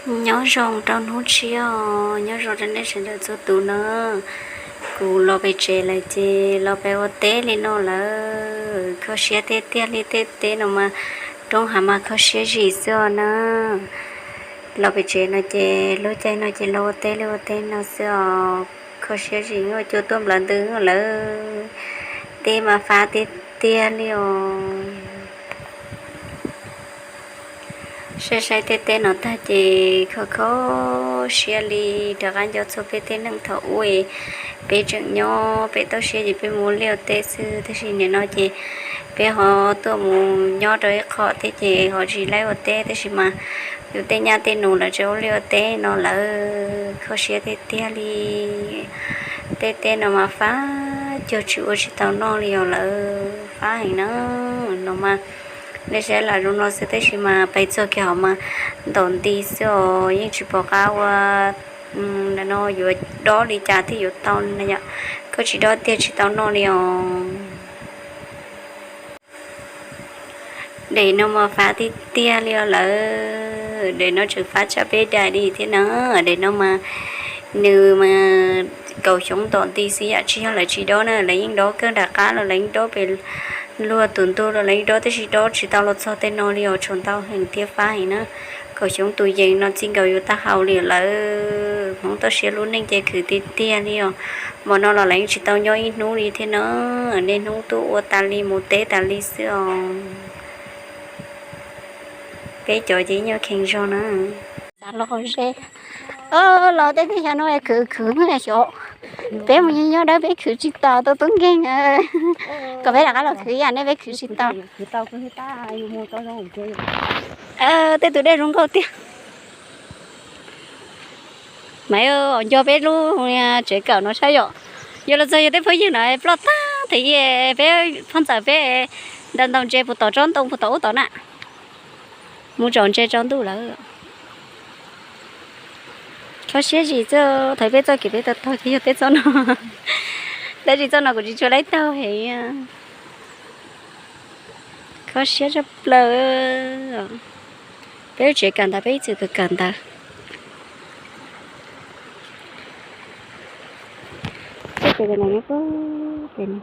Nyob zoo rau hnub tshiab os, nyob zoo rau nej sawv daws txhua tus na. Kuv los pem tsev lawm ces los pem ua teb li no lawm, kho siab tiag tiag li, tej teb no mas roob hav mas kho siab zim xwb os na. Los pem tsev no ces lub caij no ces los ua teb li ua teb no xwb os, kho siab zim, noj cua tuaj nplawv ntws lawm, teb mas fab tiag tiag li os. Saib saib tej teb no tag ces kho kho siab li. Rov qab nco txog peb tej neej thaum ub, peb tseem nyob pem toj siab ces peb mus ua liaj ua teb xwb, tab sis nim no ces peb ho tuaj mus nyob rau ib qho thiab ces ho tsis laib ua teb, tab sis mas yus tej nyab tej nus lawv tseem ua liaj ua teb no lawm, kho siab tiag tiag li. Tej teb no mas fab cuag tsis ua tsis tau noj li os lawm, fab heev na. No mas nej saib lam zoo no xwb, tab sis mas pais txog kiag hauv mas ntaus nti xwb os, yeej tsis pom qab ua no yuav dob li cas thiaj yuav tau na yom. Koj tsis dob tiag tsis tau noj li os. Daim no mas fab tiag tiag li os lawm, daim no tseem fab tshaj peb daim li thiab na. Daim no mas nws mas kaum xyoo tom ntej xwb yam, tsis yog lawv tsis dob na, lawv yeej dob kawg nram qab los lawv yeej dob pem luag tus ntug los lawv yeej dob, tab sis dob tsis tau los txog tej no li os, tshuav ntau heev thiab fab heev na. Kaum xyoo tus yees no txij nkaus yuav tag hau li lawm. Hmoob toj siab lub neej ces khwv tiag tiag li os. Hmo no los lawv yeej tsis tau nyob ib hnub li thiab na, niaj hnub tuaj ua tas li mus teb tas li xwb os. Peb cov ces nyob kheev zog na. Los ze, los tej teb chaws no khwv khwv xyov, peb mus nyob nyob dawb peb khwv tsis tau, tau tub nkeeg kom peb rov qab los khwv yam nej peb khwv tsis tau. Tej tus dej zoo nkauj tiag. Mas nco peb lub tsev kawm no saib yom, yog los txog yog tej phooj ywg no ploj tag, peb phooj ntxawm peb ntaus ntaus ntses puag tom tsob ntoo puag tom ub tom na, mus tsom ntses tsaus ntuj lawm. Kho siab zim xwb, thaum peb txoj kev peb taug taug ces yog tej txoj no, tab sis txoj no kuv tsis tshua laib taug heev. Kho siab tshaj plaws. Peb lub tsev kawm ntawd peb ib txwm kawm kawm ntawd. Txoj kev kawm ntawd nyob puag pem no.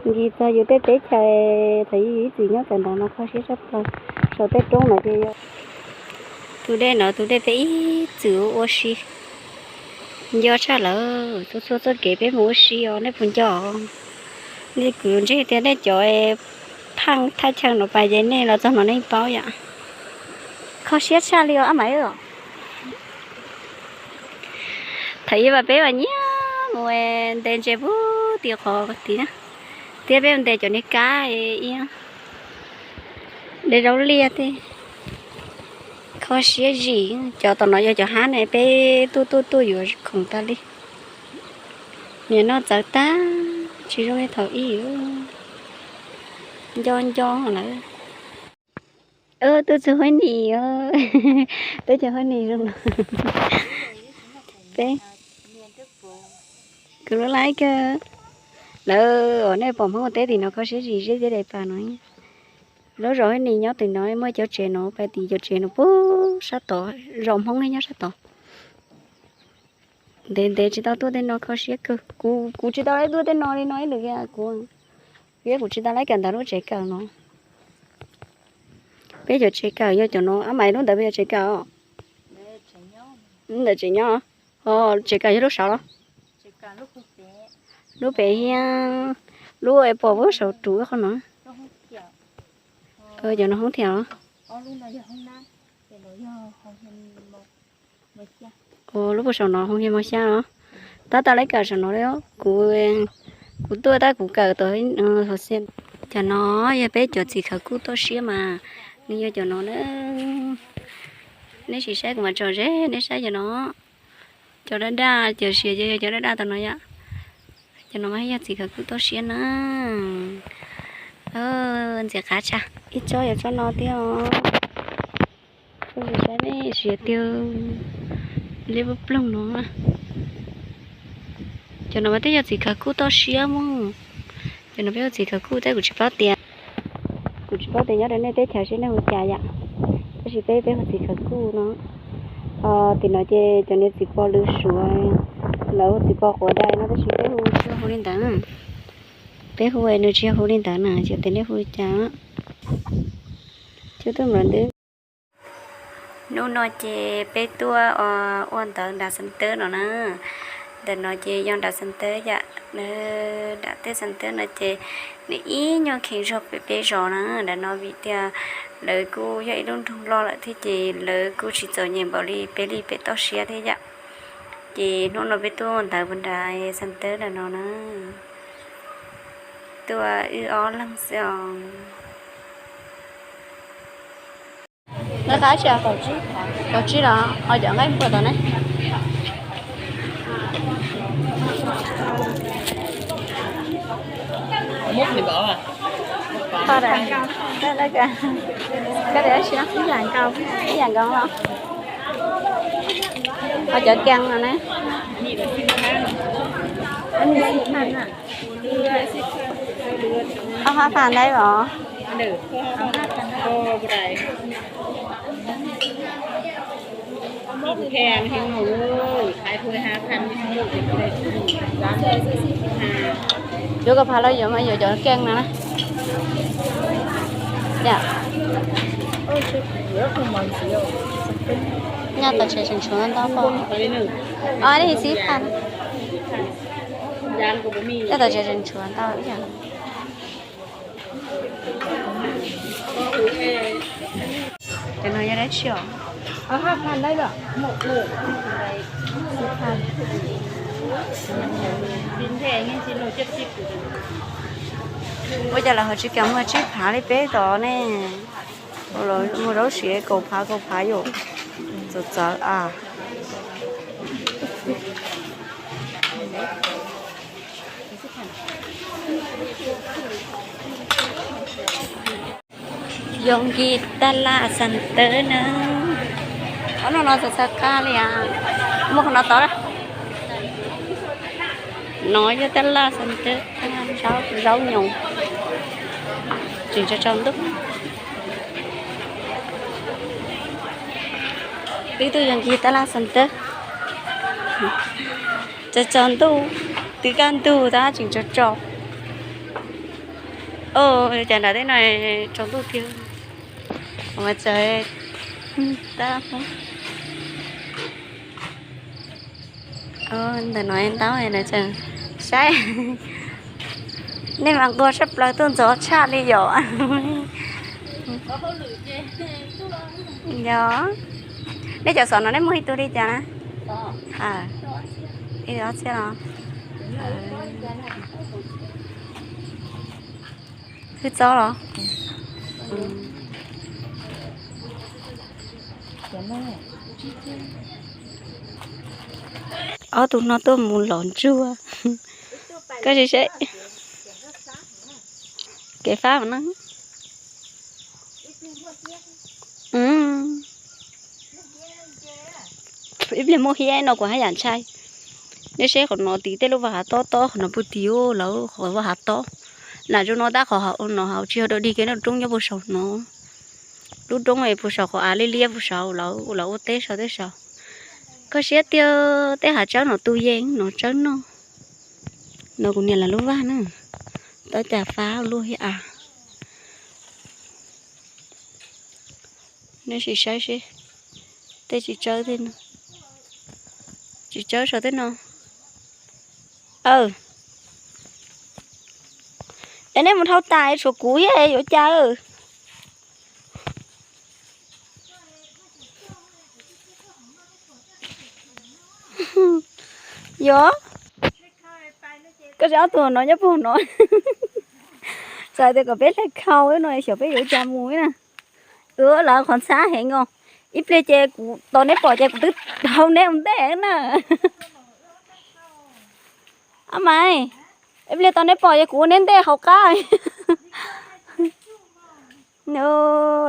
Ncis txog yus tej teb chaws thaum yus ib txwm nyob kawm ntawd mas kho siab tshaj plaws. Saum tej roob no ces yog tus dej no, tus dej peb ib txwm ua si. Nco tshaj lawm, txhua txhua txoj kev peb mus ua si os, nej puas nco? Nej kuv ntseeg tias nej cov phaaj thaj chaw no pais ces nej los txog no nej paub yom. Kho siab tshaj li os ab mais. Thaum ub mas peb mas nyiam mus ntes ntses puag tim qhov tid na, thiab peb mus ntes cov niag kab, ntes zaub liaj tej. Kho siab zim, cov tom no yog cov hab ne, peb tuaj tuaj tuaj yuav khoom tas li. Nim no txawv tag, tsis zoo li thaum ub, nco nco lawm. Tub txug Huab Nis, tub txug Huab Nis zoo no. Peb, kuv lub laib kawg. Lawv, nej pom Hmoob ua teb tim no kho siab zim, zeb tiab dais pas no. Lub zos Huab Nis nyob tim no, muaj cov tsev no, pais tim cov tsev no puag sab tod, zos Hmoob ne nyob sab tod. Ntev ntev tsis tau tuaj tej no kho siab kawg. Kuv, kuv tsis tau laib tuaj tej no li no ib lwm, kuv, kuv tsis tau laib kawm ntawv lub tsev kawm no. Peb cov tsev kawm yog cov no, ab mais lub ntawd peb cov tsev kawm. Lub ntawd tsev nyob, ho tsev kawm yog lub saud los? Lub pem thiab, lub pom puag saum ruv qhov no. Cov no hoob thiab os. Lub puag saum no hoob thiab mos xyab os. Tab tom laib kawm saum no li, kuv, kuv tuaj tab kuv kawm tau hauv xia. Cov no yog peb cov txiv khawv kuj toj siab mas, nws yog cov no na. Nej sim saib kuv mas tso ze, nej saib cov no. Cov daj daj, cov siav yog cov daj daj tom no yom. Cov no mas yog txiv khawv kuj toj siab na. Ntxim qab tshaj. Ib tsob yog tsob no thiab os. Saib nej siav tiag, liab ploog no. Cov no mas twb yog txiv khawv kuj toj siab mas. Cov no peb ua txiv khawv kuj tab kuv tsis paub tias Kuv tsis paub tias nyob rau nej teb chaws seb nej hu cas yom, tab sis peb peb hu txiv khawv kuj no. Tim no ces cov niag txiv pos lwm suav, lawv hu txiv pos quav dais no, tab sis peb hu tsis hu li ntawd. Peb hu nws tsis hu li ntawd na, ces tias nej hu li cas. Cov tuaj nplawm ntwb. Hnub no ces peb tuaj ua ntawv nram Xeev Teb no na. Ntawm no ces yog nram Xeev Teb yom, nram tej Xeev Teb no ces nws ib nyuag kheev zog pem peb zos na. Nram no vim tias lawv kuj yog ib lub nroog loj lawm thiab ces lawv kuj tsis txom nyem npaum li peb li pem toj siab thiab yom. Ces hnub no peb tuaj ua ntawv puag nram Xeev Teb nram no na. Tuaj wb ob leeg xwb os. Noj qab tsis? Kaum tsib los ho cov nqaij npua tod ne. Ib yam nkaus los ho cov kees no ne. Ob hab phas ntawd os. Yuav kaum phas los yuav mas yuav cov kees no na. Nyaj tau tseem tshuav ntau pom. Ob, ib xib phas. Nyaj tau tseem tshuav ntau ib yam. Cov no yog dab tsi os? Ua cas lawv ho tsis kam muag tsib phav li peb tod ne? Muag zaub siav kaum phav kaum phav yom. Txawv txawv a. Yoov Nkis taj laj Xeev Teb na. Ob no no txawv txawv qab li as. Muaj qhov no tod. No yog taj laj Xeev Teb, zaub nyoos. Tseem tsaus tsaus ntuj. Peb tuaj Yoov Nkis taj laj Xeev Teb. Tsaus tsaus ntuj, twb kaj ntug tab tseem tsaus tsaus. Cas nram tej no tsaus ntuj tiag. Ua tsaug tab. Ntawm no ntau na, saib. Nej mas nquag tshaj plaws tuaj ntxov tshaj li yom. Yog. Nej cov xov no nej muag ib tug li cas na? Ib ob txhiab los? Hwj txob los? Ob tug no tuaj mus lov ntsuag. Koj sim saib. Kev fab no. Ib pliag muaj hiab no kuv haj yam ntshai. Nej saib qhov no tid tej lub vaj hav tob tob qhov no puag tid lawv qhov vaj hav tob. Lam zoo no tab qhov no hauv tsis yog dog dig kiag, lub roob nyob puag saum no. Lub roob puag saum qhov av liab liab puag saud lawv ua teb saum tej saud. Koj siab tiag, tej hav tsawb no tu yeej no tsawb noj. No kuv niam lawv lub vaj na. Tab cas fab luaj thiab a. Nej sim saib seb, tej tsis tsawb tej no, tsis tsawb saum tej no. Es nej mus dhau tas tshuav kuv thiab yuav cas? Yog, koj tsis ob tug no nyob puag no. Txawm tias kom peb hle khau no xyov peb yuav ua cas mus na. Lawv qhov ntxhab heev os. Ib pliag ces kuv tos neb pom ces kuv twb dhau neb ua ntej na. Ab Maiv, ib pliag tos neb pom ces kuv ua neb ntej hauv qab.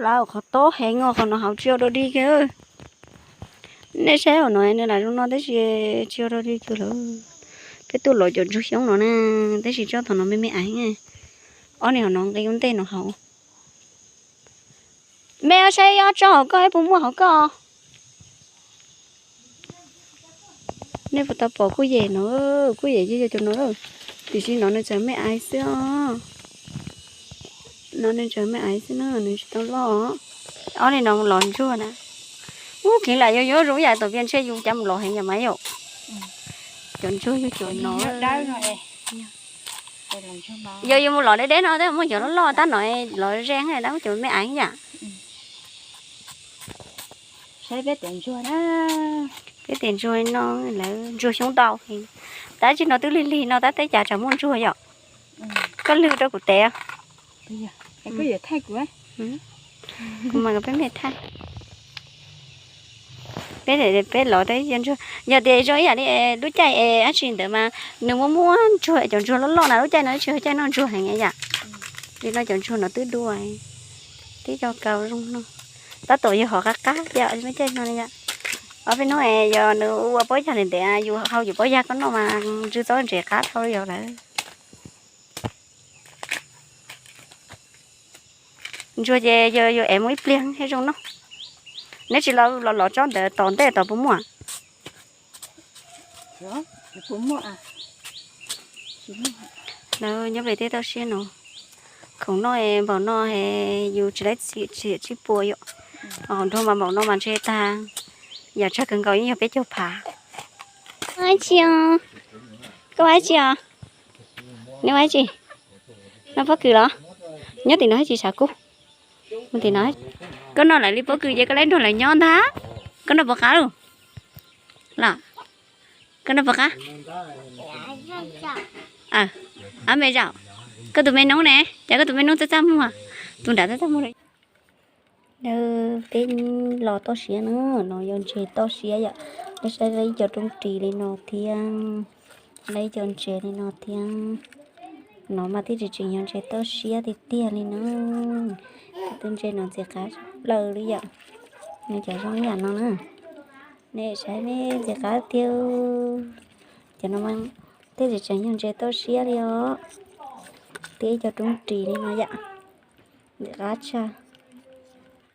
Lawv qhov tob heev os, qhov no hauv tsis yog dog dig kiag. Nej saib hauv no nws lam zoo no tab sis tsis yog dog dig kiag lawm. Peb tuaj lov cov ntsuag xyoob no na, tab sis tsob thaum no me me aiv. Ob niag hauv no nqi ua ntej no hauv. Me saib ob tsob hauv koj puas muaj hauv koj. Nej puas tau pom kuj yem no, kuj yem yog cov no, tiam sis no nws tseem me aiv xwb os. No nws tseem me aiv xwb na, nws tsis tau loj. Ob li no los ntsuag na. Ub, kheev lam yuav yuav zoo yam tom Vias ntshe yus cav mus los heev yom mas yom. Cov ntsuag yog cov no. Yog yus mus los deb deb no tab muaj cov loj loj tab no los ze heev tab muaj cov me aiv yam. Peb tias ntsuag no, lawv ntsuag xyoob ntau heev. Tab tsis no twb lig lig no tab teb cas tseem muaj ntsuag yom. Koj lwg rau kuv tev. Kuv mas peb me thaij. Peb, peb los, yog tias zoo ib yam li lub caij es dab tsi ntawd mas nws muaj muaj ntsuag, cov ntsuag loj loj na, lub caij no tsis yog caij noj ntsuag heev yam. Li no cov ntsuag no twb dua, twb cov kaus zoo no. Tab tom yog hov qab qab yom, lub caij no yom. Ob peb hnub es yog nws ua pob yag ntev ntev, yus hau yus pob yag koj noj mas ntsw txob ntsev qab dhau li yog lawm. Ntsuag ces yog yus ev mus ib pliag thiaj zoo noj. Neb tsis los los tsob ntawd tom ntej tod puas muaj? Lawv nyob pem tej toj siab no, khoom noj npaum no yus tsis laib txiav tsij pua yom. Hauv nroog mas npaum no mas ntshe tag, yam tsawg kawg nkaus yeej yog peb caug phav. Ua dab tsi os? Koj ua dab tsi os? Neb ua dab tsi? Noj pob kws los? Nyob tim no thiab tsis sav kub. Mus tim no. Koj noj lawv li pob kws ces koj laib nrog lawv nyob ntag. Koj noj puas qab lus? Los, koj noj puas qab? Ab me zaum, koj tus me noob ne, cas koj tus me noob txaj txaj muag, tus nrad txaj txaj muag. Peb los toj siab na, no yog ntses toj siab yom. Nej saib lawv ib co roob ris li no thiab, lawv ib co ntses li no thiab. No mas thiaj tseem yog ntses toj siab tiag tiag li na. Tus ntses no ntxim qab plaws li yom. Nws cov zoo ib yam no na. Nej saib, ntxim qab tiag. Cov no thiaj tseem yog ntses toj siab li os. Thiab ib co roob ris li no yom. Ntxim qab tshaj.